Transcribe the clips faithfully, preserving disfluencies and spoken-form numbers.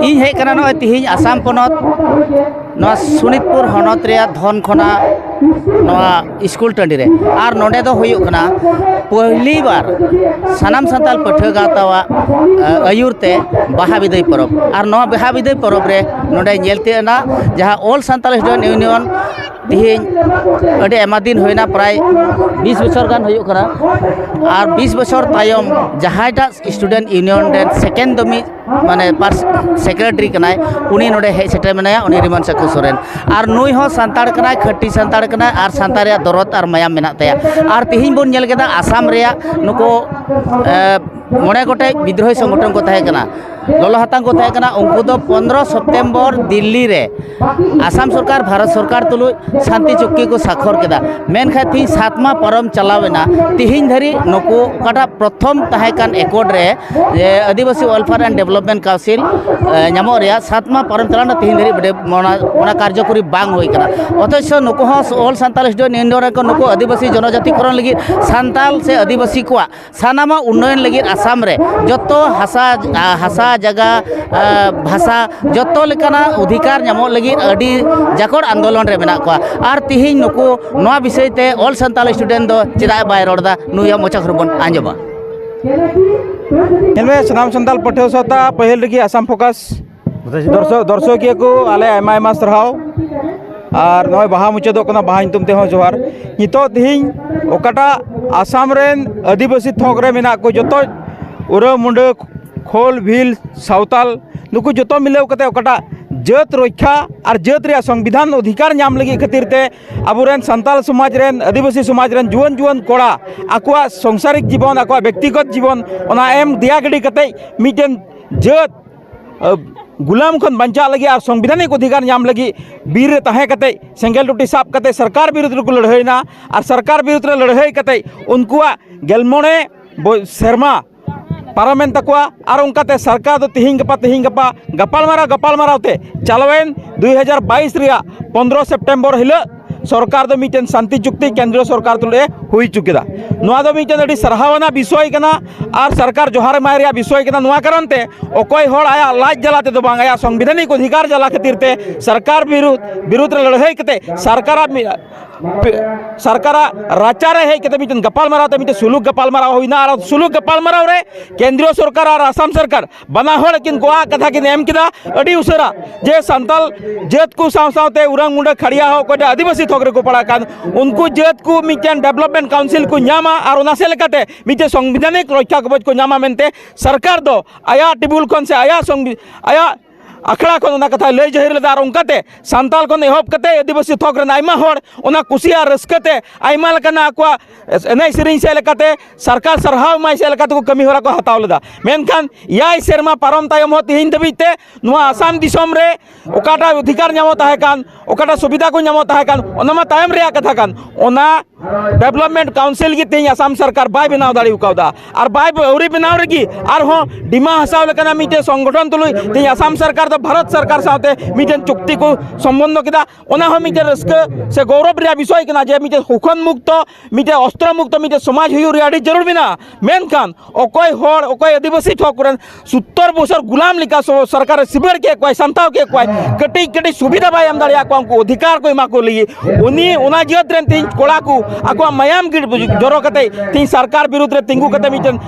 ᱤᱧ ᱦᱮᱡ ᱠᱟᱱᱟ ᱱᱚᱜᱼᱚᱭ ᱛᱤᱦᱤᱧ ᱟᱥᱟᱢ ᱯᱚᱱᱚᱛ, ᱱᱚᱣᱟ ᱥᱳᱱᱤᱛᱯᱩᱨ ᱦᱚᱱᱚᱛ ᱨᱮᱭᱟᱜ ᱫᱷᱚᱱ ᱠᱷᱚᱱᱟ ᱱᱚᱣᱟ ᱥᱠᱩᱞ ᱴᱟᱺᱰᱤ ᱨᱮ᱾ ᱟᱨ ᱱᱚᱰᱮ ᱫᱚ ᱦᱩᱭᱩᱜ ᱠᱟᱱᱟ ᱯᱚᱦᱞᱤ ᱵᱟᱨ ᱥᱟᱱᱟᱢ ᱥᱟᱱᱛᱟᱲ ᱯᱟᱹᱴᱷᱩᱣᱟᱹ ᱜᱟᱶᱛᱟᱣᱟᱜ, ᱮ, ᱟᱹᱭᱩᱨ ᱛᱮ ᱵᱟᱦᱟ ᱵᱤᱫᱟᱹᱭ ᱯᱚᱨᱚᱵᱽ᱾ ᱟᱨ ᱱᱚᱣᱟ ᱵᱟᱦᱟ ᱵᱤᱫᱟᱹᱭ ᱯᱚᱨᱚᱵᱽ ᱨᱮ ᱱᱚᱰᱮ ᱧᱮᱞ ᱛᱤᱭᱳᱜ ᱮᱱᱟ ᱡᱟᱦᱟᱸ All Santal Student Union ᱛᱤᱦᱤᱧ ᱟᱹᱰᱤ ᱟᱭᱢᱟ ᱫᱤᱱ ᱦᱩᱭᱱᱟ, ᱯᱨᱟᱭ ᱵᱤᱥ ᱵᱚᱪᱷᱚᱨ ᱜᱟᱱ ᱦᱩᱭᱩᱜ ᱠᱟᱱᱟ᱾ ᱟᱨ ᱵᱤᱥ ᱵᱚᱪᱷᱚᱨ ᱛᱟᱭᱚᱢ ᱡᱟᱦᱟᱸᱭᱴᱟᱜ Student Union ᱨᱮᱱ ᱥᱮᱠᱮᱱᱰ ᱫᱚᱢᱤᱡ ᱢᱟᱱᱮ ᱯᱟᱨᱥ-, ᱥᱮᱠᱨᱮᱴᱟᱨᱤ ᱠᱟᱱᱟᱭ, ᱩᱱᱤ ᱱᱚᱰᱮ ᱦᱮᱡ ᱥᱮᱴᱮᱨ ᱢᱮᱱᱟᱭᱟ, ᱩᱱᱤ ᱨᱤᱢᱟᱱ ᱥᱟᱠᱷᱩ ᱥᱚᱨᱮᱱ᱾ ᱟᱨ ᱱᱩᱭ ᱦᱚᱸ ᱥᱟᱱᱛᱟᱲ ᱠᱟᱱᱟᱭ, ᱠᱷᱟᱹᱴᱤ ᱥᱟᱱᱛᱟᱲ ᱠᱟᱱᱟᱭ, ᱟᱨ ᱥᱟᱱᱛᱟᱲ ᱨᱮᱭᱟᱜ ᱫᱚᱨᱚᱫ ᱟᱨ ᱢᱟᱭᱟᱢ ᱢᱮᱱᱟᱜ ᱛᱟᱭᱟ᱾ ᱟᱨ ᱛᱤᱦᱤᱧ ᱵᱚᱱ ᱧᱮᱞ ᱠᱮᱫᱟ ᱟᱥᱟᱢ ᱨᱮᱭᱟᱜ ᱱᱩᱠᱩ, ᱮ, ᱢᱚᱬᱮ ᱜᱚᱴᱮᱡ ᱵᱤᱫᱽᱨᱳᱦᱤ ᱥᱚᱝᱜᱚᱴᱷᱚᱱ ᱠᱚ ᱛᱟᱦᱮᱸ ᱠᱟᱱᱟ, ᱞᱚᱞᱚ ᱦᱟᱛᱟᱝ ᱠᱚ ᱛᱟᱦᱮᱸ ᱠᱟᱱᱟ, ᱩᱱᱠᱩ ᱫᱚ ᱯᱚᱱᱨᱚ ᱥᱮᱯᱴᱮᱢᱵᱚᱨ ᱫᱤᱞᱞᱤ ᱨᱮ ᱟᱥᱟᱢ ᱥᱚᱨᱠᱟᱨ ᱵᱷᱟᱨᱚᱛ ᱥᱚᱨᱠᱟᱨ ᱛᱩᱞᱩᱡ ᱥᱟᱱᱛᱤ ᱪᱩᱠᱛᱤ ᱠᱚ ᱥᱟᱠᱷᱚᱨ ᱠᱮᱫᱟ᱾ ᱢᱮᱱᱠᱷᱟᱱ ᱛᱤᱦᱤᱧ ᱥᱟᱛ ᱢᱟᱦᱟ ᱯᱟᱨᱚᱢ ᱪᱟᱞᱟᱣ ᱮᱱᱟ, ᱛᱤᱦᱤᱧ ᱫᱷᱟᱹᱨᱤᱡ ᱱᱩᱠᱩ ᱚᱠᱟᱴᱟᱜ ᱯᱨᱚᱛᱷᱚᱢ ᱛᱟᱦᱮᱸ ᱠᱟᱱ ᱮᱠᱚᱨᱰ ᱨᱮ, ᱡᱮ ᱟᱹᱫᱤᱵᱟᱹᱥᱤ Welfare and Development Council, ᱮ, ᱧᱟᱢᱚᱜ ᱨᱮᱭᱟᱜ ᱥᱟᱛ ᱢᱟᱦᱟ ᱯᱟᱨᱚᱢ ᱪᱟᱞᱟᱣ ᱮᱱᱟ, ᱛᱤᱦᱤᱧ ᱫᱷᱟᱹᱨᱤᱡ ᱵᱚᱰᱮ-, ᱚᱱᱟ, ᱚᱱᱟ ᱠᱟᱨᱡᱚᱠᱚᱨᱤ ᱵᱟᱝ ᱦᱩᱭ ᱠᱟᱱᱟ᱾ ᱚᱛᱷᱚᱪᱚ ᱱᱩᱠᱩ ᱦᱚᱸ All Santal Student Union ᱨᱮᱱ ᱠᱚ ᱱᱩᱠᱩ ᱟᱹᱫᱤᱵᱟᱹᱥᱤ ᱡᱚᱱᱚᱡᱟᱛᱤᱠᱚᱨᱚᱱ ᱞᱟᱹᱜᱤᱫ ᱥᱟᱱᱛᱟᱞ ᱥᱮ ᱟᱹᱫᱤᱵᱟᱹᱥᱤ ᱠᱚᱣᱟᱜ ᱥᱟᱱᱟᱢᱟᱜ ᱩᱱᱱᱚᱭᱚᱱ ᱞᱟᱹᱜᱤᱫ ᱟᱥᱟᱢ ᱨᱮ ᱡᱚᱛᱚ ᱦᱟᱥᱟ, ᱦᱟᱥᱟ ᱡᱟᱭᱜᱟ, ᱟ, ᱵᱷᱟᱥᱟ, ᱡᱚᱛᱚ ᱞᱮᱠᱟᱱᱟᱜ ᱚᱫᱷᱤᱠᱟᱨ ᱧᱟᱢᱚᱜ ᱞᱟᱹᱜᱤᱫ ᱟᱹᱰᱤ ᱡᱟᱠᱚᱲ ᱟᱱᱫᱳᱞᱚᱱ ᱨᱮ ᱢᱮᱱᱟᱜ ᱠᱚᱣᱟ᱾ ᱟᱨ ᱛᱤᱦᱤᱧ ᱱᱩᱠᱩ ᱱᱚᱣᱟ ᱵᱤᱥᱚᱭ ᱛᱮ All Santal Student ᱫᱚ ᱪᱮᱫᱟᱜ ᱵᱟᱭ ᱨᱚᱲ ᱮᱫᱟ, ᱱᱩᱭᱟᱜ ᱢᱚᱪᱟ ᱠᱷᱚᱱ ᱵᱚᱱ ᱟᱸᱡᱚᱢᱟ᱾ ᱧᱮᱞ ᱢᱮ, ᱥᱟᱱᱟᱢ ᱥᱟᱱᱛᱟᱲ ᱯᱟᱹᱴᱷᱩᱣᱟᱹ ᱥᱟᱶᱛᱟ ᱯᱟᱹᱦᱤᱞ ᱨᱮᱜᱮ ᱟᱥᱟᱢ ᱯᱷᱳᱠᱟᱥ ᱫᱚᱨᱥᱚ-, ᱫᱚᱨᱥᱚᱠᱤᱭᱟᱹ ᱠᱚ, ᱟᱞᱮ ᱟᱭᱢᱟ ᱟᱭᱢᱟ ᱥᱟᱨᱦᱟᱣ᱾ ᱟᱨ ᱱᱚᱜᱼᱚᱭ ᱵᱟᱦᱟ ᱢᱩᱪᱟᱹᱫᱚᱜ ᱠᱟᱱᱟ, ᱵᱟᱦᱟ ᱧᱩᱛᱩᱢ ᱛᱮᱦᱚᱸ ᱡᱚᱦᱟᱨ᱾ ᱱᱤᱛᱚᱜ ᱛᱮᱦᱮᱧ ᱚᱠᱟᱴᱟᱜ ᱟᱥᱟᱢ ᱨᱮᱱ ᱟᱹᱫᱤᱵᱟᱹᱥᱤ ᱛᱷᱚᱠ ᱨᱮ ᱢᱮᱱᱟᱜ ᱠᱚ ᱡᱚᱛᱚ, ᱳᱨᱟᱣ, ᱢᱩᱱᱰᱟᱹ, ᱠᱷᱳᱞ, ᱵᱷᱤᱞ, ᱥᱟᱶᱛᱟᱞ, ᱱᱩᱠᱩ ᱡᱚᱛᱚ ᱢᱤᱞᱟᱹᱣ ᱠᱟᱛᱮ ᱚᱠᱟᱴᱟᱜ ᱡᱟᱹᱛ ᱨᱚᱠᱷᱟ ᱟᱨ ᱡᱟᱹᱛ ᱨᱮᱭᱟᱜ ᱥᱚᱝᱵᱤᱫᱷᱟᱱ ᱚᱫᱷᱤᱠᱟᱨ ᱧᱟᱢ ᱞᱟᱹᱜᱤᱫ ᱠᱷᱟᱹᱛᱤᱨ ᱛᱮ ᱟᱵᱚᱨᱮᱱ ᱥᱟᱱᱛᱟᱲ ᱥᱚᱢᱟᱡᱽ ᱨᱮᱱ, ᱟᱹᱫᱤᱵᱟᱹᱥᱤ ᱥᱚᱢᱟᱡᱽ ᱨᱮᱱ ᱡᱩᱣᱟᱹᱱ ᱡᱩᱣᱟᱹᱱ ᱠᱚᱲᱟ ᱟᱠᱚᱣᱟᱜ ᱥᱚᱝᱥᱟᱨᱤᱠ ᱡᱤᱵᱚᱱ, ᱟᱠᱚᱣᱟᱜ ᱵᱮᱠᱛᱤᱜᱚᱛ ᱡᱤᱵᱚᱱ, ᱚᱱᱟ ᱮᱢ ᱫᱮᱭᱟ ᱜᱤᱰᱤ ᱠᱟᱛᱮ ᱢᱤᱫᱴᱮᱱ ᱡᱟᱹᱛ, ᱟᱹ, ᱜᱩᱞᱟᱢ ᱠᱷᱚᱱ ᱵᱟᱧᱪᱟᱜ ᱞᱟᱹᱜᱤᱫ ᱟᱨ ᱥᱚᱝᱵᱤᱫᱷᱟᱱᱤᱠ ᱚᱫᱷᱤᱠᱟᱨ ᱧᱟᱢ ᱞᱟᱹᱜᱤᱫ ᱵᱤᱨ ᱨᱮ ᱛᱟᱦᱮᱸ ᱠᱟᱛᱮ ᱥᱮᱸᱜᱮᱞ ᱴᱩᱴᱤ ᱥᱟᱵ ᱠᱟᱛᱮ ᱥᱚᱨᱠᱟᱨ ᱵᱤᱨᱩᱫᱽ ᱨᱮᱠᱚ ᱞᱟᱹᱲᱦᱟᱹᱭᱱᱟ᱾ ᱟᱨ ᱥᱚᱨᱠᱟᱨ ᱵᱤᱨᱩᱫᱽ ᱨᱮ ᱞᱟᱹᱲᱦᱟᱹᱭ ᱠᱟᱛᱮ ᱩᱱᱠᱩᱣᱟᱜ ᱜᱮᱞ ᱢᱚᱬᱮ ᱵᱚ-, ᱥᱮᱨᱢᱟ ᱯᱟᱨᱚᱢᱮᱱ ᱛᱟᱠᱚᱣᱟ᱾ ᱟᱨ ᱚᱱᱠᱟᱛᱮ ᱥᱚᱨᱠᱟᱨ ᱫᱚ ᱛᱤᱦᱤᱧ ᱜᱟᱯᱟ, ᱛᱤᱦᱤᱧ ᱜᱟᱯᱟ, ᱜᱟᱯᱟᱞᱢᱟᱨᱟᱣ, ᱜᱟᱯᱟᱞᱢᱟᱨᱟᱣ ᱛᱮ ᱪᱟᱞᱟᱣᱮᱱ ᱫᱩᱭ ᱦᱟᱡᱟᱨ ᱵᱟᱭᱤᱥ ᱨᱮᱭᱟᱜ ᱯᱚᱱᱨᱚ ᱥᱮᱯᱴᱮᱢᱵᱚᱨ ᱦᱤᱞᱳᱜ ᱥᱚᱨᱠᱟᱨ ᱫᱚ ᱢᱤᱫᱴᱮᱱ ᱥᱟᱱᱛᱤ ᱪᱩᱠᱛᱤ ᱠᱮᱱᱫᱨᱚ ᱥᱚᱨᱠᱟᱨ ᱛᱩᱞᱩᱡ ᱮ ᱦᱩᱭ ᱦᱚᱪᱚ ᱠᱮᱫᱟ᱾ ᱱᱚᱣᱟ ᱫᱚ ᱢᱤᱫᱴᱮᱱ ᱟᱹᱰᱤ ᱥᱟᱨᱦᱟᱣ ᱟᱱᱟᱜ ᱵᱤᱥᱚᱭ ᱠᱟᱱᱟ ᱟᱨ ᱥᱚᱨᱠᱟᱨ ᱡᱚᱦᱟᱨ ᱮᱢᱟᱭ ᱨᱮᱭᱟᱜ ᱵᱤᱥᱚᱭ ᱠᱟᱱᱟ᱾ ᱱᱚᱣᱟ ᱠᱟᱨᱚᱱ ᱛᱮ ᱚᱠᱚᱭ ᱦᱚᱲ ᱟᱭᱟᱜ ᱞᱟᱡ ᱡᱟᱞᱟ ᱛᱮᱫᱚ ᱵᱟᱝ, ᱟᱭᱟᱜ ᱥᱚᱝᱵᱤᱫᱷᱟᱱᱤᱠ ᱚᱫᱷᱤᱠᱟᱨ ᱡᱟᱞᱟ ᱠᱷᱟᱹᱛᱤᱨ ᱛᱮ ᱥᱚᱨᱠᱟᱨ ᱵᱤᱨᱩᱫᱷ, ᱵᱤᱨᱩᱫᱷ ᱨᱮ ᱞᱟᱹᱲᱦᱟᱹᱭ ᱠᱟᱛᱮ ᱥᱚᱨᱠᱟᱨᱟᱜ ᱢᱤ-, ᱯᱮ-, ᱥᱚᱨᱠᱟᱨᱟᱜ ᱨᱟᱪᱟᱨᱮ ᱦᱮᱡ ᱠᱟᱛᱮ ᱢᱤᱫᱴᱮᱱ ᱜᱟᱯᱟᱞᱢᱟᱨᱟᱣ ᱛᱮ ᱢᱤᱫᱴᱮᱱ ᱥᱩᱞᱩᱠ ᱜᱟᱯᱟᱞᱢᱟᱨᱟᱣ ᱦᱩᱭᱱᱟ᱾ ᱟᱨ ᱥᱩᱞᱩᱠ ᱜᱟᱯᱟᱞᱢᱟᱨᱟᱣ ᱨᱮ ᱠᱮᱱᱫᱨᱤᱭᱚ ᱥᱚᱨᱠᱟᱨ ᱟᱨ ᱟᱥᱟᱢ ᱥᱚᱨᱠᱟᱨ ᱵᱟᱱᱟ ᱦᱚᱲ ᱟᱹᱠᱤᱱ ᱜᱚᱣᱟᱜ ᱠᱟᱛᱷᱟ ᱠᱤᱱ ᱮᱢ ᱠᱮᱫᱟ ᱟᱹᱰᱤ ᱩᱥᱟᱹᱨᱟ, ᱡᱮ ᱥᱟᱱᱛᱟᱞ ᱡᱟᱹᱛ ᱠᱚ ᱥᱟᱶ ᱥᱟᱶᱛᱮ ᱩᱨᱟᱝ ᱢᱩᱱᱰᱟᱹ ᱠᱷᱟᱲᱤᱭᱟ ᱦᱚᱸ ᱚᱠᱚᱭᱴᱟᱜ ᱟᱹᱫᱤᱵᱟᱹᱥᱤ ᱛᱷᱚᱠ ᱨᱮᱠᱚ ᱯᱟᱲᱟᱜ ᱠᱟᱱ, ᱩᱱᱠᱩ ᱡᱟᱹᱛ ᱠᱚ ᱢᱤᱫᱴᱮᱱ ᱰᱮᱵᱷᱞᱚᱯᱢᱮᱱᱴ ᱠᱟᱣᱩᱱᱥᱤᱞ ᱠᱚ ᱧᱟᱢᱟ ᱟᱨ ᱚᱱᱟ ᱥᱮᱫ ᱞᱮᱠᱟᱛᱮ ᱢᱤᱫᱴᱮᱱ ᱥᱚᱝᱵᱤᱫᱷᱟᱱᱤᱠ ᱨᱚᱠᱷᱟ ᱠᱚᱵᱚᱡᱽ ᱠᱚ ᱧᱟᱢᱟ ᱢᱮᱱᱛᱮ ᱥᱚᱨᱠᱟᱨ ᱫᱚ ᱟᱭᱟᱜ ᱴᱮᱵᱩᱞ ᱠᱷᱚᱱ ᱥᱮ ᱟᱭᱟᱜ ᱥᱚᱝᱵᱤ-, ᱟᱭᱟᱜ ᱟᱠᱷᱲᱟ ᱠᱷᱚᱱ ᱚᱱᱟ ᱠᱟᱛᱷᱟᱭ ᱞᱟᱹᱭ ᱡᱟᱹᱦᱤᱨ ᱞᱮᱫᱟ᱾ ᱟᱨ ᱚᱱᱠᱟᱛᱮ ᱥᱟᱱᱛᱟᱞ ᱠᱷᱚᱱ ᱮᱦᱚᱵ ᱠᱟᱛᱮ ᱟᱹᱫᱤᱵᱟᱹᱥᱤ ᱛᱷᱚᱠ ᱨᱮᱱ ᱟᱭᱢᱟ ᱦᱚᱲ ᱚᱱᱟ ᱠᱩᱥᱤ ᱟᱨ ᱨᱟᱹᱥᱠᱟᱹ ᱛᱮ ᱟᱭᱢᱟ ᱞᱮᱠᱟᱱᱟᱜ ᱟᱠᱚᱣᱟᱜ ᱮᱱᱮᱡ ᱥᱮᱨᱮᱧ ᱥᱮᱫ ᱞᱮᱠᱟᱛᱮ ᱥᱚᱨᱠᱟᱨ ᱥᱟᱨᱦᱟᱣ ᱮᱢᱟᱭ ᱥᱮᱫ ᱞᱮᱠᱟ ᱛᱮᱠᱚ ᱠᱟᱹᱢᱤ ᱦᱚᱨᱟ ᱠᱚ ᱦᱟᱛᱟᱣ ᱞᱮᱫᱟ᱾ ᱢᱮᱱᱠᱷᱟᱱ ᱮᱭᱟᱭ ᱥᱮᱨᱢᱟ ᱯᱟᱨᱚᱢ ᱛᱟᱭᱚᱢ ᱦᱚᱸ ᱛᱮᱦᱮᱧ ᱫᱷᱟᱹᱵᱤᱡ ᱛᱮ ᱱᱚᱣᱟ ᱟᱥᱟᱢ ᱫᱤᱥᱚᱢ ᱨᱮ ᱚᱠᱟᱴᱟᱜ ᱚᱫᱷᱤᱠᱟᱨ ᱧᱟᱢᱚᱜ ᱛᱟᱦᱮᱸ ᱠᱟᱱ, ᱚᱠᱟᱴᱟᱜ ᱥᱩᱵᱤᱫᱷᱟ ᱠᱚ ᱧᱟᱢᱚᱜ ᱛᱟᱦᱮᱸ ᱠᱟᱱ, ᱚᱱᱟ ᱢᱟ ᱛᱟᱭᱚᱢ ᱨᱮᱭᱟᱜ ᱠᱟᱛᱷᱟ ᱠᱟᱱ᱾ ᱚᱱᱟ ᱰᱮᱵᱷᱞᱚᱯᱢᱮᱱᱴ ᱠᱟᱣᱩᱱᱥᱤᱞ ᱜᱮ ᱛᱮᱦᱮᱧ ᱟᱥᱟᱢ ᱥᱚᱨᱠᱟᱨ ᱵᱟᱭ ᱵᱮᱱᱟᱣ ᱫᱟᱲᱮ ᱠᱟᱣᱫᱟ᱾ ᱟᱨ ᱵᱟᱭ ᱟᱹᱣᱨᱤ ᱵᱮᱱᱟᱣ ᱨᱮᱜᱮ ᱟᱨᱦᱚᱸ ᱰᱤᱢᱟ ᱦᱟᱥᱟᱣ ᱞᱮᱠᱟᱱᱟᱜ ᱢᱤᱫᱴᱮᱱ ᱥᱚᱝᱜᱚᱴᱷᱚᱱ ᱛᱩᱞᱩᱡ ᱛᱮᱦᱮᱧ ᱟᱥᱟᱢ ᱥᱚᱨᱠᱟᱨ ᱫᱚ ᱵᱷᱟᱨᱚᱛ ᱥᱚᱨᱠᱟᱨ ᱥᱟᱶᱛᱮ ᱢᱤᱫᱴᱮᱱ ᱪᱩᱠᱛᱤ ᱠᱚ ᱥᱚᱢᱵᱚᱱᱫᱷᱚ ᱠᱮᱫᱟ᱾ ᱚᱱᱟ ᱦᱚᱸ ᱢᱤᱫᱴᱮᱱ ᱨᱟᱹᱥᱠᱟᱹ ᱥᱮ ᱜᱚᱨᱚᱵᱽ ᱨᱮᱭᱟᱜ ᱵᱤᱥᱚᱭ ᱠᱟᱱᱟ ᱡᱮ ᱢᱤᱫᱴᱮᱱ ᱥᱳᱥᱚᱱ ᱢᱩᱠᱛᱚ, ᱢᱤᱫᱴᱮᱱ ᱚᱥᱛᱨᱚ ᱢᱩᱠᱛᱚ ᱢᱤᱫᱴᱮᱱ ᱥᱚᱢᱟᱡᱽ ᱦᱩᱭᱩᱜ ᱨᱮᱭᱟᱜ ᱟᱹᱰᱤ ᱡᱟᱹᱨᱩᱲ ᱢᱮᱱᱟᱜᱼᱟ᱾ ᱢᱮᱱᱠᱷᱟᱱ ᱚᱠᱚᱭ ᱦᱚᱲ, ᱚᱠᱚᱭ ᱟᱹᱫᱤᱵᱟᱹᱥᱤ ᱴᱷᱚᱠ ᱠᱚᱨᱮᱱ ᱥᱚᱛᱛᱚᱨ ᱵᱚᱪᱷᱚᱨ ᱜᱩᱞᱟᱢ ᱞᱮᱠᱟ ᱥᱚ-, ᱥᱚᱨᱠᱟᱨᱮ ᱥᱤᱵᱟᱹᱲ ᱠᱮᱫ ᱠᱚᱣᱟᱭ, ᱥᱟᱱᱛᱟᱣ ᱠᱮᱫ ᱠᱚᱣᱟᱭ, ᱠᱟᱹᱴᱤᱡ ᱠᱟᱹᱴᱤᱡ ᱥᱩᱵᱤᱫᱷᱟ ᱵᱟᱭ ᱮᱢ ᱫᱟᱲᱮᱭᱟᱜ ᱠᱚᱣᱟ, ᱩᱱᱠᱩ ᱚᱫᱷᱤᱠᱟᱨ ᱠᱚ ᱮᱢᱟ ᱠᱚ ᱞᱟᱹᱜᱤᱫ᱾ ᱩᱱᱤ ᱚᱱᱟ ᱡᱟᱹᱛ ᱨᱮᱱ ᱛᱮᱦᱮᱧ ᱠᱚᱲᱟ ᱠᱚ ᱟᱠᱚᱣᱟᱜ ᱢᱟᱭᱟᱢ ᱜᱤ-, ᱡᱚᱨᱚ ᱠᱟᱛᱮ ᱛᱮᱦᱮᱧ ᱥᱚᱨᱠᱟᱨ ᱵᱤᱨᱩᱫᱷ ᱨᱮ ᱛᱤᱸᱜᱩ ᱠᱟᱛᱮ ᱢᱤᱫᱴᱮᱱ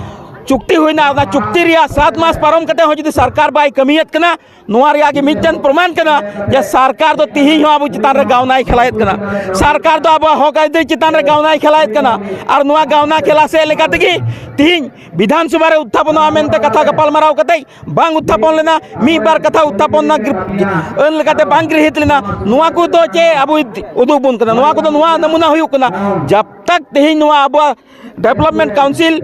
ᱪᱩᱠᱛᱤ ᱦᱩᱭᱱᱟ᱾ ᱚᱱᱟ ᱪᱩᱠᱛᱤ ᱨᱮᱭᱟᱜ ᱥᱟᱛ ᱢᱟᱥ ᱯᱟᱨᱚᱢ ᱠᱟᱛᱮ ᱦᱚᱸ ᱡᱩᱫᱤ ᱥᱚᱨᱠᱟᱨ ᱵᱟᱭ ᱠᱟᱹᱢᱤᱭᱮᱫ ᱠᱟᱱᱟ, ᱱᱚᱣᱟ ᱨᱮᱭᱟᱜ ᱜᱮ ᱢᱤᱫᱴᱮᱱ ᱯᱨᱚᱢᱟᱱ ᱠᱟᱱᱟ ᱡᱮ ᱥᱚᱨᱠᱟᱨ ᱫᱚ ᱛᱤᱦᱤᱧ ᱦᱚᱸ ᱟᱵᱚ ᱪᱮᱛᱟᱱ ᱨᱮ ᱜᱟᱣᱱᱟᱭ ᱠᱷᱮᱞᱟᱭᱮᱫ ᱠᱟᱱᱟ᱾ ᱥᱚᱨᱠᱟᱨ ᱫᱚ ᱟᱵᱚᱣᱟᱜ ᱦᱚᱠ ᱟᱹᱭᱫᱟᱹᱨ ᱪᱮᱛᱟᱱ ᱨᱮ ᱜᱟᱣᱱᱟᱭ ᱠᱷᱮᱞᱟᱭᱮᱫ ᱠᱟᱱᱟ᱾ ᱟᱨ ᱱᱚᱣᱟ ᱜᱟᱣᱱᱟ ᱠᱷᱮᱞᱟ ᱥᱮᱫ ᱞᱮᱠᱟ ᱛᱮᱜᱮ ᱛᱤᱦᱤᱧ ᱵᱤᱫᱷᱟᱱ ᱥᱚᱵᱷᱟ ᱨᱮ ᱩᱛᱛᱷᱟᱯᱚᱱᱚᱜᱼᱟ ᱢᱮᱱᱛᱮ ᱠᱟᱛᱷᱟ ᱜᱟᱯᱟᱞᱢᱟᱨᱟᱣ ᱠᱟᱛᱮ ᱵᱟᱝ ᱩᱛᱛᱷᱟᱯᱚᱱ ᱞᱮᱱᱟ, ᱢᱤᱫ ᱵᱟᱨ ᱠᱟᱛᱷᱟ ᱩᱛᱛᱷᱟᱯᱚᱱ ᱨᱮᱱᱟᱜ ᱜᱨᱤ-, ᱟᱹᱱ ᱞᱮᱠᱟᱛᱮ ᱵᱟᱝ ᱜᱨᱤᱦᱤᱛ ᱞᱮᱱᱟ᱾ ᱱᱚᱣᱟ ᱠᱚᱫᱚ ᱪᱮᱫ ᱟᱵᱚᱭ ᱩᱫᱩᱜ ᱵᱚᱱ ᱠᱟᱱᱟ? ᱱᱚᱣᱟ ᱠᱚᱫᱚ ᱱᱚᱣᱟ ᱱᱟᱢᱩᱱᱟ ᱦᱩᱭᱩᱜ ᱠᱟᱱᱟ, ᱡᱟᱵ ᱛᱟᱠ ᱛᱮᱦᱮᱧ ᱱᱚᱣᱟ ᱟᱵᱚᱣᱟᱜ ᱰᱮᱵᱷᱞᱚᱯᱢᱮᱱᱴ ᱠᱟᱣᱩᱱᱥᱤᱞ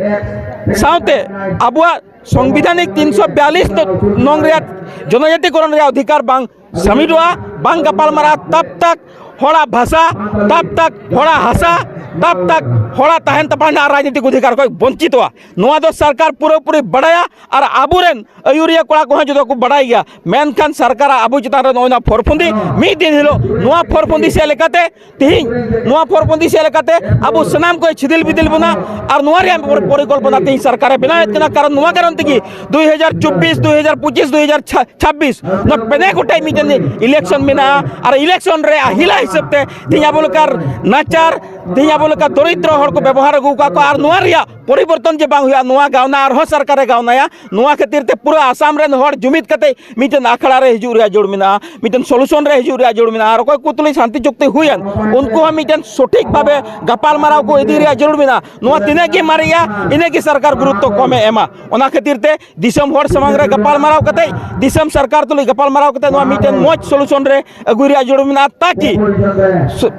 ᱥᱟᱶᱛᱮ ᱟᱵᱚᱣᱟᱜ ᱥᱚᱝᱵᱤᱫᱷᱟᱱᱤᱠ ᱛᱤᱱᱥᱚ ᱵᱤᱭᱟᱞᱤᱥ ᱱᱚᱝ ᱨᱮᱭᱟᱜ ᱡᱚᱱᱚᱡᱟᱛᱤᱠᱚᱨᱚᱱ ᱨᱮᱭᱟᱜ ᱚᱫᱷᱤᱠᱟᱨ ᱵᱟᱝ ᱥᱟᱹᱢᱤᱞᱚᱜᱼᱟ, ᱵᱟᱝ ᱜᱟᱯᱟᱞᱢᱟᱨᱟᱣ, ᱛᱟᱵ ᱛᱟᱠ ᱦᱚᱲᱟᱜ ᱵᱷᱟᱥᱟ, ᱛᱟᱵ ᱛᱟᱠ ᱦᱚᱲᱟᱜ ᱦᱟᱥᱟ, ᱛᱟᱵ ᱛᱟᱠ ᱦᱚᱲᱟᱜ ᱛᱟᱦᱮᱱ ᱛᱟᱯᱟ ᱨᱮᱱᱟᱜ ᱨᱟᱡᱽᱱᱤᱛᱤᱠ ᱚᱫᱷᱤᱠᱟᱨ ᱠᱷᱚᱱ ᱵᱚᱧᱪᱤᱛᱚᱜᱼᱟ᱾ ᱱᱚᱣᱟ ᱫᱚ ᱥᱚᱨᱠᱟᱨ ᱯᱩᱨᱟᱹᱯᱩᱨᱤ ᱵᱟᱲᱟᱭᱟ ᱟᱨ ᱟᱵᱚᱨᱮᱱ ᱟᱹᱭᱩᱨᱤᱭᱟᱹ ᱠᱚᱲᱟ ᱠᱚᱦᱚᱸ ᱡᱚᱛᱚ ᱠᱚ ᱵᱟᱲᱟᱭ ᱜᱮᱭᱟ᱾ ᱢᱮᱱᱠᱷᱟᱱ ᱥᱚᱨᱠᱟᱨᱟᱜ ᱟᱵᱚ ᱪᱮᱛᱟᱱ ᱨᱮ ᱱᱚᱜᱼᱚᱭ ᱱᱚᱣᱟ ᱯᱷᱚᱨᱯᱷᱩᱸᱫᱤ, ᱢᱤᱫ ᱫᱤᱱ ᱦᱤᱞᱳᱜ ᱱᱚᱣᱟ ᱯᱷᱚᱨᱯᱷᱩᱸᱫᱤ ᱥᱮᱫ ᱞᱮᱠᱟᱛᱮ ᱛᱤᱦᱤᱧ ᱱᱚᱣᱟ ᱯᱷᱚᱨᱯᱷᱩᱸᱫᱤ ᱥᱮᱫ ᱞᱮᱠᱟᱛᱮ ᱟᱵᱚ ᱥᱟᱱᱟᱢ ᱠᱚᱭ ᱪᱷᱤᱫᱤᱞ ᱵᱤᱫᱤᱞ ᱵᱚᱱᱟ᱾ ᱟᱨ ᱱᱚᱣᱟ ᱨᱮᱭᱟᱜ ᱯᱚᱨᱤᱠᱚᱞᱯᱚᱱᱟ ᱛᱤᱦᱤᱧ ᱥᱚᱨᱠᱟᱨᱮ ᱵᱮᱱᱟᱣᱮᱫ ᱠᱟᱱᱟ᱾ ᱠᱟᱨᱚᱱ ᱱᱚᱣᱟ ᱠᱟᱨᱚᱱ ᱛᱮᱜᱮ ᱫᱩᱭ ᱦᱟᱡᱟᱨ ᱪᱚᱵᱵᱤᱥ, ᱫᱩᱭ ᱦᱟᱡᱟᱨ ᱯᱚᱸᱪᱤᱥ, ᱫᱩᱭ ᱦᱟᱡᱟᱨ ᱪᱷᱟᱵᱵᱤᱥ ᱱᱚᱣᱟ ᱯᱮᱱᱮ ᱜᱚᱴᱟᱭ ᱢᱤᱫᱴᱮᱱ ᱤᱞᱮᱠᱥᱚᱱ ᱢᱮᱱᱟᱜᱼᱟ᱾ ᱟᱨ ᱤᱞᱮᱠᱥᱚᱱ ᱨᱮ ᱦᱤᱞᱟ ᱦᱤᱥᱟᱹᱵ ᱛᱮ ᱛᱤᱦᱤᱧ ᱟᱵᱚ ᱞᱮᱠᱟ ᱱᱟᱪᱟᱨ, ᱛᱤᱦᱤᱧ ᱟᱵᱚ ᱞᱮᱠᱟ ᱫᱚᱨᱤᱫᱨᱚ ᱦᱚᱲ ᱠᱚ ᱵᱮᱵᱚᱦᱟᱨ ᱟᱹᱜᱩ ᱟᱠᱟᱫ ᱠᱚᱣᱟ᱾ ᱟᱨ ᱱᱚᱣᱟ ᱨᱮᱭᱟᱜ ᱯᱚᱨᱤᱵᱚᱨᱛᱚᱱ ᱡᱮ ᱵᱟᱝ ᱦᱩᱭᱩᱜᱼᱟ, ᱱᱚᱣᱟ ᱜᱟᱣᱱᱟ ᱟᱨᱦᱚᱸ ᱥᱚᱨᱠᱟᱨᱮ ᱜᱟᱣᱱᱟᱭᱟ᱾ ᱱᱚᱣᱟ ᱠᱷᱟᱹᱛᱤᱨ ᱛᱮ ᱯᱩᱨᱟᱹ ᱟᱥᱟᱢ ᱨᱮᱱ ᱦᱚᱲ ᱡᱩᱢᱤᱫ ᱠᱟᱛᱮ ᱢᱤᱫᱴᱮᱱ ᱟᱠᱷᱲᱟ ᱨᱮ ᱦᱤᱡᱩᱜ ᱨᱮᱭᱟᱜ ᱡᱟᱹᱨᱩᱲ ᱢᱮᱱᱟᱜᱼᱟ, ᱢᱤᱫᱴᱮᱱ ᱥᱚᱞᱩᱥᱚᱱ ᱨᱮ ᱦᱤᱡᱩᱜ ᱨᱮᱭᱟᱜ ᱡᱟᱹᱨᱩᱲ ᱢᱮᱱᱟᱜᱼᱟ᱾ ᱟᱨ ᱚᱠᱚᱭ ᱠᱚ ᱛᱩᱞᱩᱡ ᱥᱟᱱᱛᱤ ᱪᱩᱠᱛᱤ ᱦᱩᱭᱮᱱ, ᱩᱱᱠᱩ ᱦᱚᱸ ᱢᱤᱫᱴᱮᱱ ᱥᱚᱴᱷᱤᱠ ᱵᱷᱟᱵᱮ ᱜᱟᱯᱟᱞ ᱢᱟᱨᱟᱣ ᱠᱚ ᱤᱫᱤ ᱨᱮᱭᱟᱜ ᱡᱟᱹᱨᱩᱲ ᱢᱮᱱᱟᱜᱼᱟ᱾ ᱱᱚᱣᱟ ᱛᱤᱱᱟᱹᱜ ᱜᱮ ᱢᱟᱨᱮᱜᱼᱟ, ᱤᱱᱟᱹᱜ ᱜᱮ ᱥᱚᱨᱠᱟᱨ ᱜᱩᱨᱩᱛᱛᱚ ᱠᱚᱢᱮ ᱮᱢᱟ᱾ ᱚᱱᱟ ᱠᱷᱟᱹᱛᱤᱨ ᱛᱮ ᱫᱤᱥᱚᱢ ᱦᱚᱲ ᱥᱟᱢᱟᱝ ᱨᱮ ᱜᱟᱯᱟᱞ ᱢᱟᱨᱟᱣ ᱠᱟᱛᱮ, ᱫᱤᱥᱚᱢ ᱥᱚᱨᱠᱟᱨ ᱛᱩᱞᱩᱡ ᱜᱟᱯᱟᱞ ᱢᱟᱨᱟᱣ ᱠᱟᱛᱮ ᱱᱚᱣᱟ ᱢᱤᱫᱴᱮᱱ ᱢᱚᱡᱽ ᱥᱚᱞᱩᱥᱚᱱ ᱨᱮ ᱟᱹᱜᱩᱭ ᱨᱮᱭᱟᱜ ᱡᱟᱹᱨᱩᱲ ᱢᱮᱱᱟᱜᱼᱟ, ᱛᱟᱠᱤ ᱥᱩ-,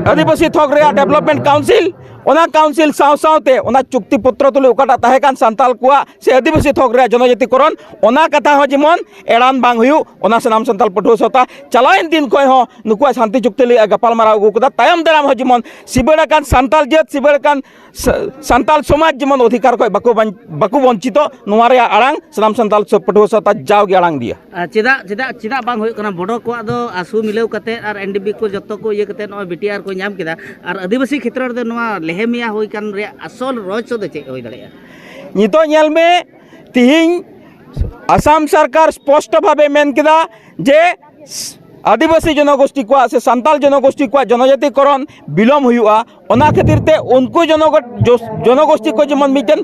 ᱟᱹᱫᱤᱵᱟᱹᱥᱤ ᱛᱷᱚᱠ ᱨᱮᱭᱟᱜ ᱰᱮᱵᱷᱞᱚᱯᱢᱮᱱᱴ ᱠᱟᱣᱩᱱᱥᱤᱞ, ᱚᱱᱟ ᱠᱟᱣᱩᱱᱥᱤᱞ ᱥᱟᱶ ᱥᱟᱶᱛᱮ ᱚᱱᱟ ᱪᱩᱠᱛᱤ ᱯᱚᱛᱨᱚ ᱛᱩᱞᱩᱡ ᱚᱠᱟᱴᱟᱜ ᱛᱟᱦᱮᱸ ᱠᱟᱱ ᱥᱟᱱᱛᱟᱞ ᱠᱚᱣᱟᱜ ᱥᱮ ᱟᱹᱫᱤᱵᱟᱹᱥᱤ ᱛᱷᱚᱠ ᱨᱮᱭᱟᱜ ᱡᱚᱱᱚᱡᱟᱛᱤᱠᱚᱨᱚᱱ, ᱚᱱᱟ ᱠᱟᱛᱷᱟ ᱦᱚᱸ ᱡᱮᱢᱚᱱ ᱮᱲᱟᱱ ᱵᱟᱝ ᱦᱩᱭᱩᱜ, ᱚᱱᱟ ᱥᱟᱱᱟᱢ ᱥᱟᱱᱛᱟᱞ ᱯᱟᱹᱴᱷᱩᱣᱟᱹ ᱥᱟᱶᱛᱟ ᱪᱟᱞᱟᱣᱮᱱ ᱫᱤᱱ ᱠᱷᱚᱱ ᱦᱚᱸ ᱱᱩᱠᱩᱣᱟᱜ ᱥᱟᱱᱛᱤ ᱪᱩᱠᱛᱤ ᱞᱟᱹᱜᱤᱫ ᱜᱟᱯᱟᱞ ᱢᱟᱨᱟᱣ ᱟᱹᱜᱩ ᱠᱟᱫᱟ᱾ ᱛᱟᱭᱚᱢ ᱫᱟᱨᱟᱢ ᱦᱚᱸ ᱡᱮᱢᱚᱱ ᱥᱤᱵᱟᱹᱲ ᱟᱠᱟᱱ ᱥᱟᱱᱛᱟᱞ ᱡᱟᱹᱛ, ᱥᱤᱵᱟᱹᱲ ᱟᱠᱟᱱ ᱥᱟ-, ᱥᱟᱱᱛᱟᱞ ᱥᱚᱢᱟᱡᱽ ᱡᱮᱢᱚᱱ ᱚᱫᱷᱤᱠᱟᱨ ᱠᱷᱚᱱ ᱵᱟᱠᱚ ᱵᱟᱧ-, ᱵᱟᱠᱚ ᱵᱚᱧᱪᱤᱛᱚᱜ, ᱱᱚᱣᱟ ᱨᱮᱭᱟᱜ ᱟᱲᱟᱝ ᱥᱟᱱᱟᱢ ᱥᱟᱱᱛᱟᱞ ᱥᱚ-, ᱯᱟᱹᱴᱷᱩᱣᱟᱹ ᱥᱟᱶᱛᱟ ᱡᱟᱣᱜᱮ ᱟᱲᱟᱝ ᱤᱫᱤᱭᱟ᱾ ᱟᱨ ᱪᱮᱫᱟᱜ, ᱪᱮᱫᱟᱜ, ᱪᱮᱫᱟᱜ ᱵᱟᱝ ᱦᱩᱭᱩᱜ ᱠᱟᱱᱟ? ᱵᱚᱰᱚ ᱠᱚᱣᱟᱜ ᱫᱚ ᱟᱥᱩ ᱢᱤᱞᱟᱹᱣ ᱠᱟᱛᱮ ᱟᱨ ᱮᱱ ᱰᱤ ᱯᱤ ᱠᱚ ᱡᱚᱛᱚ ᱠᱚ ᱤᱭᱟᱹ ᱠᱟᱛᱮ ᱱᱚᱜᱼᱚᱭ ᱵᱤ ᱴᱤ ᱟᱨ ᱠᱚ ᱧᱟᱢ ᱠᱮᱫᱟ, ᱟᱨ ᱟᱹᱫᱤᱵᱟᱹᱥᱤ ᱠᱷᱮᱛᱨᱚ ᱨᱮᱫᱚ ᱱᱚᱣᱟ ᱞᱮᱦᱮᱢᱤᱭᱟ ᱦᱩᱭ ᱠᱟᱱ ᱨᱮᱭᱟᱜ ᱟᱥᱚᱞ ᱨᱚᱦᱚᱥᱭᱚ ᱫᱚ ᱪᱮᱫ ᱦᱩᱭ ᱫᱟᱲᱮᱭᱟᱜᱼᱟ? ᱱᱤᱛᱚᱜ ᱧᱮᱞ ᱢᱮ, ᱛᱤᱦᱤᱧ ᱟᱥᱟᱢ ᱥᱚᱨᱠᱟᱨ ᱥᱯᱚᱥᱴᱚ ᱵᱷᱟᱵᱮ ᱢᱮᱱ ᱠᱮᱫᱟ ᱡᱮ ᱟᱹᱫᱤᱵᱟᱹᱥᱤ ᱡᱚᱱᱚᱜᱳᱥᱴᱤ ᱠᱚᱣᱟᱜ ᱥᱮ ᱥᱟᱱᱛᱟᱞ ᱡᱚᱱᱚᱜᱳᱥᱴᱤ ᱠᱚᱣᱟᱜ ᱡᱚᱱᱚᱡᱟᱛᱤᱠᱚᱨᱚᱱ ᱵᱤᱞᱚᱢ ᱦᱩᱭᱩᱜᱼᱟ᱾ ᱚᱱᱟ ᱠᱷᱟᱹᱛᱤᱨ ᱛᱮ ᱩᱱᱠᱩ ᱡᱚᱱᱚᱜᱚ-, ᱡᱚᱥ-, ᱡᱚᱱᱚᱜᱳᱥᱴᱤ ᱠᱚ ᱡᱮᱢᱚᱱ ᱢᱤᱫᱴᱮᱱ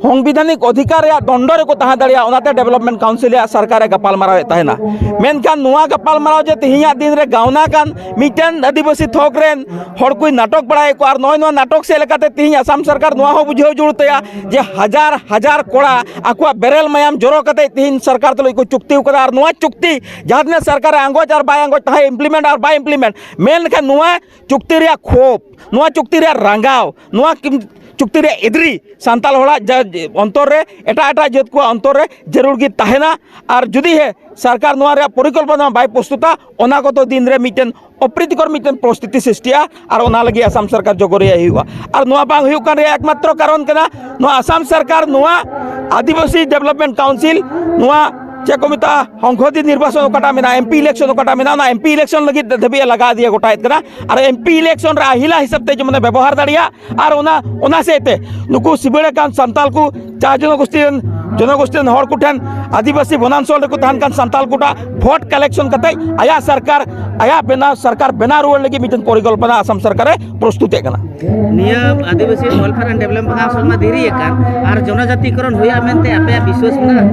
ᱥᱚᱝᱵᱤᱫᱷᱟᱱᱤᱠ ᱚᱫᱷᱤᱠᱟᱨ ᱨᱮᱭᱟᱜ ᱫᱚᱱᱰᱚ ᱨᱮᱠᱚ ᱛᱟᱦᱮᱸ ᱫᱟᱲᱮᱭᱟᱜᱼᱟ, ᱚᱱᱟᱛᱮ ᱰᱮᱵᱷᱞᱚᱯᱢᱮᱱᱴ ᱠᱟᱣᱩᱱᱥᱤᱞ ᱨᱮᱭᱟᱜ ᱥᱚᱨᱠᱟᱨᱮ ᱜᱟᱯᱟᱞ ᱢᱟᱨᱟᱣᱮᱫ ᱛᱟᱦᱮᱱᱟ᱾ ᱢᱮᱱᱠᱷᱟᱱ ᱱᱚᱣᱟ ᱜᱟᱯᱟᱞ ᱢᱟᱨᱟᱣ ᱡᱮ ᱛᱮᱦᱮᱧᱟᱜ ᱫᱤᱱ ᱨᱮ ᱜᱟᱣᱱᱟ ᱠᱟᱱ ᱢᱤᱫᱴᱮᱱ ᱟᱹᱫᱤᱵᱟᱹᱥᱤ ᱛᱷᱚᱠ ᱨᱮᱱ ᱦᱚᱲ ᱠᱚᱭ ᱱᱟᱴᱚᱠ ᱵᱟᱲᱟᱭᱮᱫ ᱠᱚᱣᱟ᱾ ᱟᱨ ᱱᱚᱜᱼᱚᱭ ᱱᱚᱣᱟ ᱱᱟᱴᱚᱠ ᱥᱮᱫ ᱞᱮᱠᱟᱛᱮ ᱛᱮᱦᱮᱧ ᱟᱥᱟᱢ ᱥᱚᱨᱠᱟᱨ ᱱᱚᱣᱟ ᱦᱚᱸ ᱵᱩᱡᱷᱟᱹᱣ ᱡᱟᱹᱨᱩᱲ ᱛᱟᱭᱟ ᱡᱮ ᱦᱟᱡᱟᱨ ᱦᱟᱡᱟᱨ ᱠᱚᱲᱟ ᱟᱠᱚᱣᱟᱜ ᱵᱮᱨᱮᱞ ᱢᱟᱭᱟᱢ ᱡᱚᱨᱚ ᱠᱟᱛᱮ ᱛᱮᱦᱮᱧ ᱥᱚᱨᱠᱟᱨ ᱛᱩᱞᱩᱡ ᱠᱚ ᱪᱩᱠᱛᱤ ᱟᱠᱟᱫᱟ᱾ ᱟᱨ ᱱᱚᱣᱟ ᱪᱩᱠᱛᱤ ᱡᱟᱦᱟᱸ ᱛᱤᱱᱟᱹᱜ ᱥᱚᱨᱠᱟᱨᱮ ᱟᱸᱜᱚᱪ ᱟᱨ ᱵᱟᱭ ᱟᱸᱜᱚᱪ, ᱛᱟᱦᱮᱸ ᱤᱢᱯᱞᱤᱢᱮᱱᱴ ᱟᱨ ᱵᱟᱭ ᱤᱢᱯᱞᱤᱢᱮᱱᱴ, ᱢᱮᱱ ᱞᱮᱠᱷᱟᱱ ᱱᱚᱣᱟ ᱪᱩᱠᱛᱤ ᱨᱮᱭᱟᱜ ᱠᱷᱳᱯ, ᱱᱚᱣᱟ ᱪᱩᱠᱛᱤ ᱨᱮᱭᱟᱜ ᱨᱟᱸᱜᱟᱣ, ᱱᱚᱣᱟ ᱠᱤ-, ᱪᱩᱠᱛᱤ ᱨᱮ ᱮᱜᱽᱨᱤ ᱥᱟᱱᱛᱟᱲ ᱦᱚᱲᱟᱜ ᱡᱟ-, ᱚᱱᱛᱚᱨ ᱨᱮ, ᱮᱴᱟᱜ ᱮᱴᱟᱜ ᱡᱟᱹᱛ ᱠᱚᱣᱟᱜ ᱚᱱᱛᱚᱨ ᱨᱮ ᱡᱟᱹᱨᱩᱲ ᱜᱮ ᱛᱟᱦᱮᱱᱟ᱾ ᱟᱨ ᱡᱩᱫᱤ ᱦᱮ ᱥᱚᱨᱠᱟᱨ ᱱᱚᱣᱟ ᱨᱮᱭᱟᱜ ᱯᱚᱨᱤᱠᱚᱞᱯᱚᱱᱟ ᱵᱟᱭ ᱯᱨᱚᱥᱛᱩᱛᱟ, ᱚᱱᱟ ᱠᱚᱫᱚ ᱫᱤᱱ ᱨᱮ ᱢᱤᱫᱴᱮᱱ ᱚᱯᱨᱤᱛᱤᱠᱚᱨ ᱢᱤᱫᱴᱮᱱ ᱯᱚᱨᱤᱥᱛᱷᱤᱛᱤ ᱥᱨᱤᱥᱴᱤᱜᱼᱟ᱾ ᱟᱨ ᱚᱱᱟ ᱞᱟᱹᱜᱤᱫ ᱟᱥᱟᱢ ᱥᱚᱨᱠᱟᱨ ᱡᱚᱜᱚᱨᱤᱭᱟᱹ ᱦᱩᱭᱩᱜᱼᱟ᱾ ᱟᱨ ᱱᱚᱣᱟ ᱵᱟᱝ ᱦᱩᱭᱩᱜ ᱠᱟᱱ ᱨᱮᱭᱟᱜ ᱮᱠᱢᱟᱛᱨᱚ ᱠᱟᱨᱚᱱ ᱠᱟᱱᱟ ᱱᱚᱣᱟ ᱟᱥᱟᱢ ᱥᱚᱨᱠᱟᱨ, ᱱᱚᱣᱟ ᱟᱹᱫᱤᱵᱟᱹᱥᱤ ᱰᱮᱵᱷᱞᱚᱯᱢᱮᱱᱴ ᱠᱟᱣᱩᱱᱥᱤᱞ, ᱱᱚᱣᱟ ᱪᱮᱫ ᱠᱚ ᱢᱮᱛᱟᱜᱼᱟ, ᱦᱚᱝᱠᱚᱫᱤ ᱱᱤᱨᱵᱟᱪᱚᱱ ᱚᱠᱟᱴᱟᱜ ᱢᱮᱱᱟᱜᱼᱟ, ᱮᱢ ᱯᱤ ᱤᱞᱮᱠᱥᱚᱱ ᱚᱠᱟᱴᱟᱜ ᱢᱮᱱᱟᱜᱼᱟ, ᱚᱱᱟ ᱮᱢ ᱯᱤ ᱤᱞᱮᱠᱥᱚᱱ ᱞᱟᱹᱜᱤᱫ ᱫᱷᱟᱹᱵᱤᱡ ᱮ ᱞᱟᱜᱟ ᱤᱫᱤᱭᱟ, ᱜᱚᱴᱟᱭᱮᱫ ᱠᱟᱱᱟ᱾ ᱟᱨ ᱮᱢ ᱯᱤ ᱤᱞᱮᱠᱥᱚᱱ ᱨᱮ ᱟᱦᱤᱞᱟ ᱦᱤᱥᱟᱹᱵ ᱛᱮ ᱡᱮᱢᱚᱱᱮ ᱵᱮᱵᱚᱦᱟᱨ ᱫᱟᱲᱮᱭᱟᱜ, ᱟᱨ ᱚᱱᱟ, ᱚᱱᱟ ᱥᱮᱫ ᱛᱮ ᱱᱩᱠᱩ ᱥᱤᱵᱟᱹᱲ ᱟᱠᱟᱱ ᱥᱟᱱᱛᱟᱞ ᱠᱚ, ᱪᱟ ᱡᱚᱱᱚᱜᱳᱥᱴᱤ ᱨᱮᱱ, ᱡᱚᱱᱚᱜᱳᱥᱴᱤ ᱨᱮᱱ ᱦᱚᱲ ᱠᱚᱴᱷᱮᱱ, ᱟᱹᱫᱤᱵᱟᱹᱥᱤ ᱵᱚᱱᱟᱧᱪᱚᱞ ᱨᱮᱠᱚ ᱛᱟᱦᱮᱱ ᱠᱟᱱ ᱥᱟᱱᱛᱟᱞ ᱠᱚᱴᱷᱮᱱ ᱵᱷᱳᱴ ᱠᱟᱞᱮᱠᱥᱚᱱ ᱠᱟᱛᱮ ᱟᱭᱟᱜ ᱥᱚᱨᱠᱟᱨ, ᱟᱭᱟᱜ ᱵᱮᱱᱟᱣ, ᱥᱚᱨᱠᱟᱨ ᱵᱮᱱᱟᱣ ᱨᱩᱣᱟᱹᱲ ᱞᱟᱹᱜᱤᱫ ᱢᱤᱫᱴᱮᱱ ᱯᱚᱨᱤᱠᱚᱞᱯᱚᱱᱟ ᱟᱥᱟᱢ ᱥᱚᱨᱠᱟᱨᱮ ᱯᱨᱚᱥᱛᱩᱛᱮᱫ ᱠᱟᱱᱟ᱾ ᱱᱤᱭᱟᱹ ᱟᱹᱫᱤᱵᱟᱹᱥᱤ ᱣᱮᱞᱯᱷᱮᱭᱟᱨ ᱮᱱᱰ ᱰᱮᱵᱷᱞᱚᱯᱢᱮᱱᱴ ᱠᱟᱣᱩᱱᱥᱤᱞ ᱢᱟ ᱫᱮᱨᱤ ᱟᱠᱟᱱ, ᱟᱨ ᱡᱚᱱᱚᱡᱟᱛᱤᱠᱚᱨᱚᱱ ᱦᱩᱭᱩᱜᱼᱟ ᱢᱮᱱᱛᱮ ᱟᱯᱮᱭᱟᱜ ᱵᱤᱥᱣᱟᱥ ᱢᱮᱱᱟᱜᱼᱟ?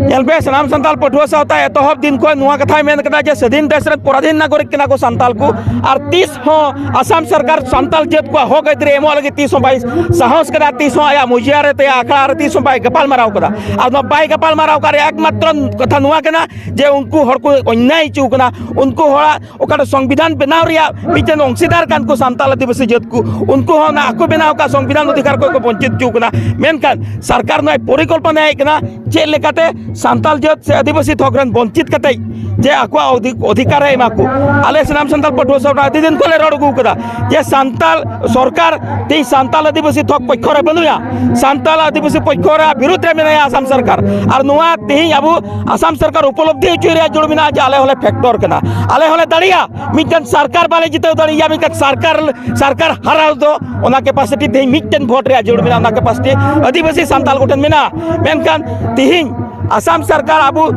ᱧᱮᱞ ᱯᱮ, ᱥᱟᱱᱟᱢ ᱥᱟᱱᱛᱟᱲ ᱯᱟᱹᱴᱷᱩᱣᱟᱹ ᱥᱟᱶᱛᱟ ᱮᱛᱚᱦᱚᱵ ᱫᱤᱱ ᱠᱷᱚᱱ ᱱᱚᱣᱟ ᱠᱟᱛᱷᱟᱭ ᱢᱮᱱ ᱠᱟᱫᱟ ᱡᱮ ᱥᱟᱹᱫᱷᱤᱱ ᱫᱮᱥ ᱨᱮᱱ ᱯᱚᱨᱟᱫᱷᱤᱱ ᱱᱟᱜᱚᱨᱤᱠ ᱠᱟᱱᱟ ᱠᱚ ᱥᱟᱱᱛᱟᱲ ᱠᱚ, ᱟᱨ ᱛᱤᱥ ᱦᱚᱸ ᱟᱥᱟᱢ ᱥᱚᱨᱠᱟᱨ ᱥᱟᱱᱛᱟᱲ ᱡᱟᱹᱛ ᱠᱚᱣᱟᱜ ᱦᱚᱠ ᱟᱹᱭᱫᱟᱹᱨᱤ ᱮᱢᱚᱜ ᱞᱟᱹᱜᱤᱫ ᱛᱤᱥ ᱦᱚᱸ ᱵᱟᱭ ᱥᱟᱦᱚᱥ ᱠᱟᱫᱟ, ᱛᱤᱥ ᱦᱚᱸ ᱟᱭᱟᱜ ᱢᱩᱡᱤᱭᱟ ᱨᱮ ᱛᱮ ᱟᱠᱷᱲᱟ ᱨᱮ ᱛᱤᱥ ᱦᱚᱸ ᱵᱟᱭ ᱜᱟᱯᱟᱞ ᱢᱟᱨᱟᱣ ᱠᱟᱫᱟ᱾ ᱟᱨ ᱱᱚᱣᱟ ᱵᱟᱭ ᱜᱟᱯᱟᱞ ᱢᱟᱨᱟᱣ ᱠᱟᱫ ᱨᱮᱭᱟᱜ ᱮᱠᱢᱟᱛᱨᱚ ᱠᱟᱛᱷᱟ ᱱᱚᱣᱟ ᱠᱟᱱᱟ ᱡᱮ ᱩᱱᱠᱩ ᱦᱚᱲ ᱠᱚ ᱚᱱᱱᱟᱭ ᱦᱚᱪᱚ ᱠᱟᱱᱟ, ᱩᱱᱠᱩ ᱦᱚᱲᱟᱜ ᱚᱠᱟᱴᱟᱜ ᱥᱚᱝᱵᱤᱫᱷᱟᱱ ᱵᱮᱱᱟᱣ ᱨᱮᱭᱟᱜ ᱢᱤᱫᱴᱮᱱ ᱚᱝᱥᱤᱫᱟᱨ ᱠᱟᱱ ᱠᱚ ᱥᱟᱱᱛᱟᱲ ᱟᱹᱫᱤᱵᱟᱹᱥᱤ ᱡᱟᱹᱛ ᱠᱚ, ᱩᱱᱠᱩ ᱦᱚᱸ ᱚᱱᱟ ᱟᱠᱚ ᱵᱮᱱᱟᱣ ᱟᱠᱟᱫ ᱥᱚᱝᱵᱤᱫᱷᱟᱱ ᱚᱫᱷᱤᱠᱟᱨ ᱠᱷᱚᱱ ᱠᱚ ᱵᱚᱧᱪᱤᱛ ᱦᱚᱪᱚ ᱠᱟᱱᱟ᱾ ᱢᱮᱱᱠᱷᱟᱱ ᱥᱚᱨᱠᱟᱨ ᱱᱚᱣᱟᱭ ᱯᱚᱨᱤᱠᱚᱞᱯᱚᱱᱟᱭᱮᱫ ᱠᱟᱱᱟ ᱪᱮᱫ ᱞᱮᱠᱟᱛᱮ ᱥᱟᱱᱛᱟᱲ ᱡᱟᱹᱛ ᱥᱮ ᱟᱹᱫᱤᱵᱟᱹᱥᱤ ᱛᱷᱚᱠ ᱨᱮᱱ ᱵᱚᱧᱪᱤᱛ ᱠᱟᱛᱮ ᱡᱮ ᱟᱹᱠᱚᱣᱟᱜ ᱚᱫᱷᱤ-, ᱚᱫᱷᱤᱠᱟᱨ ᱮ ᱮᱢᱟ ᱠᱚ᱾ ᱟᱞᱮ ᱥᱟᱱᱟᱢ ᱥᱟᱱᱛᱟᱲ ᱯᱟᱹᱴᱷᱩᱣᱟᱹ ᱥᱟᱶᱛᱟ ᱟᱹᱰᱤ ᱫᱤᱱ ᱠᱷᱚᱱ ᱞᱮ ᱨᱚᱲ ᱟᱹᱜᱩ ᱠᱟᱫᱟ ᱡᱮ ᱥᱟᱱᱛᱟᱲ ᱥᱚᱨᱠᱟᱨ ᱛᱮᱦᱮᱧ ᱥᱟᱱᱛᱟᱲ ᱟᱹᱫᱤᱵᱟᱹᱥᱤ ᱛᱷᱚᱠ ᱯᱚᱠᱠᱷᱚ ᱨᱮ ᱵᱟᱹᱱᱩᱭᱟ, ᱥᱟᱱᱛᱟᱲ ᱟᱹᱫᱤᱵᱟᱹᱥᱤ ᱯᱚᱠᱠᱷᱚ ᱨᱮᱭᱟᱜ ᱵᱤᱨᱩᱫᱷ ᱨᱮ ᱢᱮᱱᱟᱭᱟ ᱟᱥᱟᱢ ᱥᱚᱨᱠᱟᱨ᱾ ᱟᱨ ᱱᱚᱣᱟ ᱛᱮᱦᱮᱧ ᱟᱵᱚ ᱟᱥᱟᱢ ᱥᱚᱨᱠᱟᱨ ᱩᱯᱚᱞᱚᱵᱽᱫᱷᱤ ᱦᱚᱪᱚᱭ ᱨᱮᱭᱟᱜ ᱡᱟᱹᱨᱩᱲ ᱢᱮᱱᱟᱜᱼᱟ ᱡᱮ ᱟᱞᱮ ᱦᱚᱸᱞᱮ ᱯᱷᱮᱠᱴᱚᱨ ᱠᱟᱱᱟ, ᱟᱞᱮ ᱦᱚᱸᱞᱮ ᱫᱟᱲᱮᱭᱟᱜᱼᱟ᱾ ᱢᱤᱫᱴᱮᱱ ᱥᱚᱨᱠᱟᱨ ᱵᱟᱞᱮ ᱡᱤᱛᱟᱹᱣ ᱫᱟᱲᱮᱭᱟᱜᱼᱟ, ᱢᱤᱫᱴᱮᱱ ᱥᱚᱨᱠᱟᱨ, ᱥᱚᱨᱠᱟᱨ ᱦᱟᱨᱟᱣ ᱫᱚ ᱚᱱᱟ ᱠᱮᱯᱟᱥᱤᱴᱤ ᱛᱮᱦᱮᱧ ᱢᱤᱫᱴᱮᱱ ᱵᱷᱳᱴ ᱨᱮᱭᱟᱜ ᱡᱟᱹᱨᱩᱲ ᱢᱮᱱᱟᱜᱼᱟ, ᱚᱱᱟ ᱠᱮᱯᱟᱥᱤᱴᱤ ᱟᱹᱫᱤᱵᱟᱹᱥᱤ ᱥᱟᱱᱛᱟᱲ ᱠᱚᱴᱷᱮᱱ ᱢᱮᱱᱟᱜᱼᱟ᱾ ᱢᱮᱱᱠᱷᱟᱱ ᱛᱮᱦᱮᱧ ᱟᱥᱟᱢ ᱥᱚᱨᱠᱟᱨ ᱟᱵᱚ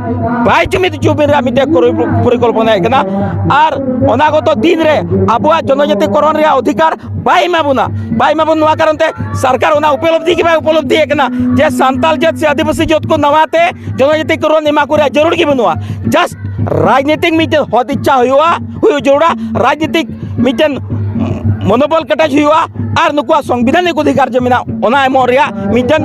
ᱵᱟᱭ ᱡᱩᱢᱤᱫ ᱦᱚᱪᱚ ᱵᱤᱱ ᱨᱮᱭᱟᱜ ᱢᱤᱫᱴᱮᱱ ᱠᱩᱨᱩ-, ᱯᱚᱨᱤᱠᱚᱞᱯᱚᱱᱟᱭᱮᱫ ᱠᱟᱱᱟ᱾ ᱟᱨ ᱚᱱᱟᱜᱚᱛᱚ ᱫᱤᱱ ᱨᱮ ᱟᱵᱚᱣᱟᱜ ᱡᱚᱱᱚᱡᱟᱛᱤᱠᱚᱨᱚᱱ ᱨᱮᱭᱟᱜ ᱚᱫᱷᱤᱠᱟᱨ ᱵᱟᱭ ᱮᱢᱟ ᱵᱚᱱᱟ, ᱵᱟᱭ ᱮᱢᱟ ᱵᱚᱱ᱾ ᱱᱚᱣᱟ ᱠᱟᱨᱚᱱ ᱛᱮ ᱥᱚᱨᱠᱟᱨ ᱚᱱᱟ ᱩᱯᱚᱞᱚᱵᱽᱫᱷᱤ ᱜᱮ ᱵᱟᱭ ᱩᱯᱚᱞᱚᱵᱽᱫᱷᱤᱭᱮᱫ ᱠᱟᱱᱟ ᱡᱮ ᱥᱟᱱᱛᱟᱲ ᱡᱟᱹᱛ ᱥᱮ ᱟᱹᱫᱤᱵᱟᱹᱥᱤ ᱡᱟᱹᱛ ᱠᱚ ᱱᱟᱣᱟ ᱛᱮ ᱡᱚᱱᱚᱡᱟᱛᱤᱠᱚᱨᱚᱱ ᱮᱢᱟ ᱠᱚ ᱨᱮᱭᱟᱜ ᱡᱟᱹᱨᱩᱲ ᱜᱮ ᱵᱟᱹᱱᱩᱜᱼᱟ᱾ ᱡᱟᱥᱴ ᱨᱟᱡᱽᱱᱤᱛᱤᱠ ᱢᱤᱫᱴᱮᱱ ᱦᱚᱫ ᱤᱪᱪᱷᱟ ᱦᱩᱭᱩᱜᱼᱟ, ᱦᱩᱭᱩᱜ ᱡᱟᱹᱨᱩᱲᱟ, ᱨᱟᱡᱽᱱᱤᱛᱤᱠ ᱢᱤᱫᱴᱮᱱ ᱢᱚᱱᱳᱵᱚᱞ ᱠᱮᱴᱮᱡ ᱦᱩᱭᱩᱜᱼᱟ ᱟᱨ ᱱᱩᱠᱩᱣᱟᱜ ᱥᱚᱝᱵᱤᱫᱷᱟᱱᱤᱠ ᱚᱫᱷᱤᱠᱟᱨ ᱡᱮ ᱢᱮᱱᱟᱜ, ᱚᱱᱟ ᱮᱢᱚᱜ ᱨᱮᱭᱟᱜ ᱢᱤᱫᱴᱮᱱ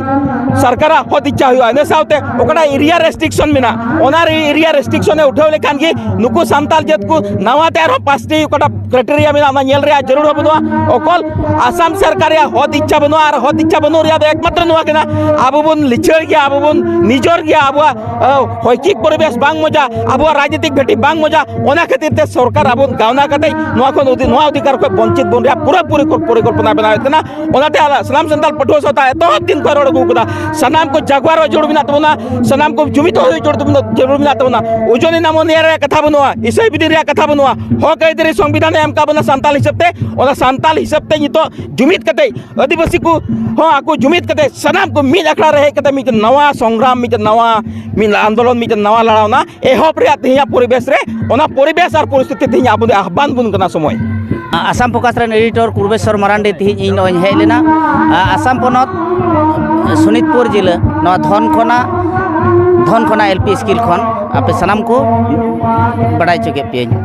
ᱥᱚᱨᱠᱟᱨᱟᱜ ᱦᱚᱛ ᱤᱪᱪᱷᱟ ᱦᱩᱭᱩᱜᱼᱟ᱾ ᱤᱱᱟᱹ ᱥᱟᱶᱛᱮ ᱚᱠᱟᱴᱟᱜ ᱮᱨᱤᱭᱟ ᱨᱮᱥᱴᱨᱤᱠᱥᱚᱱ ᱢᱮᱱᱟᱜ, ᱚᱱᱟ ᱮᱨᱤᱭᱟ ᱨᱮᱥᱴᱨᱤᱠᱥᱚᱱ ᱮ ᱩᱴᱷᱟᱹᱣ ᱞᱮᱠᱷᱟᱱ ᱜᱮ ᱱᱩᱠᱩ ᱥᱟᱱᱛᱟᱲ ᱡᱟᱹᱛ ᱠᱚ ᱱᱟᱣᱟ ᱛᱮ ᱟᱨᱦᱚᱸ ᱯᱟᱸᱪᱴᱤ ᱚᱠᱟᱴᱟᱜ ᱠᱨᱟᱭᱴᱮᱨᱤᱭᱟ ᱢᱮᱱᱟᱜᱼᱟ, ᱚᱱᱟ ᱧᱮᱞ ᱨᱮᱭᱟᱜ ᱡᱟᱹᱨᱩᱲ ᱦᱚᱸ ᱵᱟᱹᱱᱩᱜᱼᱟ᱾ ᱚᱠᱚᱞ ᱟᱥᱟᱢ ᱥᱚᱨᱠᱟᱨ ᱨᱮᱭᱟᱜ ᱦᱚᱛ ᱤᱪᱪᱷᱟ ᱵᱟᱹᱱᱩᱜᱼᱟ, ᱟᱨ ᱦᱚᱛ ᱤᱪᱪᱷᱟ ᱵᱟᱹᱱᱩᱜ ᱨᱮᱭᱟᱜ ᱫᱚ ᱮᱠᱢᱟᱛᱨᱚ ᱱᱚᱣᱟ ᱠᱟᱱᱟ, ᱟᱵᱚ ᱵᱚᱱ ᱞᱤᱪᱟᱹᱲ ᱜᱮᱭᱟ, ᱟᱵᱚ ᱵᱚᱱ ᱱᱤᱡᱚᱨ ᱜᱮᱭᱟ, ᱟᱵᱚᱣᱟᱜ ᱟᱹ, ᱦᱚᱭᱠᱤᱠ ᱯᱚᱨᱤᱵᱮᱥ ᱵᱟᱝ ᱢᱚᱡᱟ, ᱟᱵᱚᱣᱟᱜ ᱨᱟᱡᱽᱱᱤᱛᱤᱠ ᱜᱷᱟᱹᱴᱤ ᱵᱟᱝ ᱢᱚᱡᱟ, ᱚᱱᱟ ᱠᱷᱟᱹᱛᱤᱨ ᱛᱮ ᱥᱚᱨᱠᱟᱨ ᱟᱵᱚ ᱜᱟᱣᱱᱟ ᱠᱟᱛᱮ ᱱᱚᱣᱟ ᱠᱷᱚᱱ ᱚᱫᱷᱤ-, ᱱᱚᱣᱟ ᱚᱫᱷᱤᱠᱟᱨ ᱠᱷᱚᱱ ᱵᱚᱧᱪᱤᱛ ᱵᱚᱱ ᱨᱮᱭᱟᱜ ᱯᱩᱨᱟᱹ ᱯᱩᱨᱤ ᱠᱚ-, ᱯᱚᱨᱤᱠᱚᱞᱯᱚᱱᱟ ᱵᱮᱱᱟᱣᱮᱫ ᱠᱟᱱᱟ᱾ ᱚᱱᱟᱛᱮ ᱟᱞᱮ ᱥᱟᱱᱟᱢ ᱥᱟᱱᱛᱟᱲ ᱯᱟᱹᱴᱷᱩᱣᱟᱹ ᱥᱟᱶᱛᱟ ᱮᱛᱚᱦᱚᱵ ᱫᱤᱱ ᱠᱷᱚᱱ ᱨᱚᱲ ᱟᱹᱜᱩ ᱠᱟᱫᱟ, ᱥᱟᱱᱟᱢ ᱠᱚ ᱡᱟᱜᱣᱟᱨᱚᱜ ᱡᱟᱹᱨᱩᱲ ᱢᱮᱱᱟᱜ ᱛᱟᱵᱚᱱᱟ, ᱥᱟᱱᱟᱢ ᱠᱚ ᱡᱩᱢᱤᱫ ᱦᱩᱭ ᱡᱟᱹᱨᱩᱲ ᱛᱟᱵᱚᱱᱟ, ᱡᱟᱹᱨᱩᱲ ᱢᱮᱱᱟᱜ ᱛᱟᱵᱚᱱᱟ᱾ ᱳᱡᱚᱱᱤ ᱱᱟᱢᱚᱱᱤᱭᱟ ᱨᱮᱭᱟᱜ ᱠᱟᱛᱷᱟ ᱵᱟᱹᱱᱩᱜᱼᱟ, ᱤᱥᱟᱹᱭ ᱵᱤᱫᱤ ᱨᱮᱭᱟᱜ ᱠᱟᱛᱷᱟ ᱵᱟᱹᱱᱩᱜᱼᱟ, ᱦᱚᱠ ᱟᱹᱭᱫᱟᱹᱨᱤ ᱥᱚᱝᱵᱤᱫᱷᱟᱱᱮ ᱮᱢ ᱠᱟᱜ ᱵᱚᱱᱟ ᱥᱟᱱᱛᱟᱲ ᱦᱤᱥᱟᱹᱵ ᱛᱮ, ᱚᱱᱟ ᱥᱟᱱᱛᱟᱲ ᱦᱤᱥᱟᱹᱵ ᱛᱮ ᱱᱤᱛᱚᱜ ᱡᱩᱢᱤᱫ ᱠᱟᱛᱮ ᱟᱹᱫᱤᱵᱟᱹᱥᱤ ᱠᱚ ᱦᱚᱸ ᱟᱠᱚ ᱡᱩᱢᱤᱫ ᱠᱟᱛᱮ ᱥᱟᱱᱟᱢ ᱠᱚ ᱢᱤᱫ ᱟᱠᱷᱲᱟ ᱨᱮ ᱦᱮᱡ ᱠᱟᱛᱮ ᱢᱤᱫᱴᱮᱱ ᱱᱟᱣᱟ ᱥᱚᱝᱜᱨᱟᱢ, ᱢᱤᱫᱴᱮᱱ ᱱᱟᱣᱟ ᱢᱤᱫ ᱟᱱᱫᱳᱞᱚᱱ, ᱢᱤᱫᱴᱮᱱ ᱱᱟᱣᱟ ᱞᱟᱲᱟᱣᱱᱟ ᱮᱦᱚᱵ ᱨᱮᱭᱟᱜ ᱛᱮᱦᱮᱧᱟᱜ ᱯᱚᱨᱤᱵᱮᱥ ᱨᱮ, ᱚᱱᱟ ᱯᱚᱨᱤᱵᱮᱥ ᱟᱨ ᱯᱚᱨᱤᱥᱛᱷᱤᱛᱤ ᱛᱮᱦᱮᱧ ᱟᱵᱚ ᱫᱚ ᱟᱦᱵᱟᱱ ᱵᱚᱱ ᱠᱟᱱᱟ ᱥᱚᱢᱚᱭ᱾ ᱟᱥᱟᱢ ᱯᱷᱳᱠᱟᱥ ᱨᱮᱱ ᱮᱰᱤᱴᱚᱨ ᱠᱩᱨᱵᱮᱥᱣᱚᱨ ᱢᱟᱨᱟᱱᱰᱤ ᱛᱮᱦᱮᱧ ᱤᱧ ᱱᱚᱜᱼᱚᱭ ᱤᱧ ᱦᱮᱡ ᱞᱮᱱᱟ᱾ ᱟ-, ᱟᱥᱟᱢ ᱯᱚᱱᱚᱛ ᱥᱳᱱᱤᱛᱯᱩᱨ ᱡᱤᱞᱟᱹ ᱱᱚᱣᱟ ᱫᱷᱚᱱᱠᱷᱚᱱᱟ, ᱫᱷᱚᱱᱠᱷᱚᱱᱟ ᱮᱞ ᱯᱤ ᱥᱠᱩᱞ ᱠᱷᱚᱱ ᱟᱯᱮ ᱥᱟᱱᱟᱢ ᱠᱚ ᱵᱟᱰᱟᱭ ᱦᱚᱪᱚ ᱠᱮᱫ ᱯᱮᱭᱟᱹᱧ᱾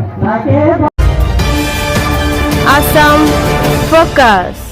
ᱟᱥᱟᱢ ᱯᱷᱳᱠᱟᱥ᱾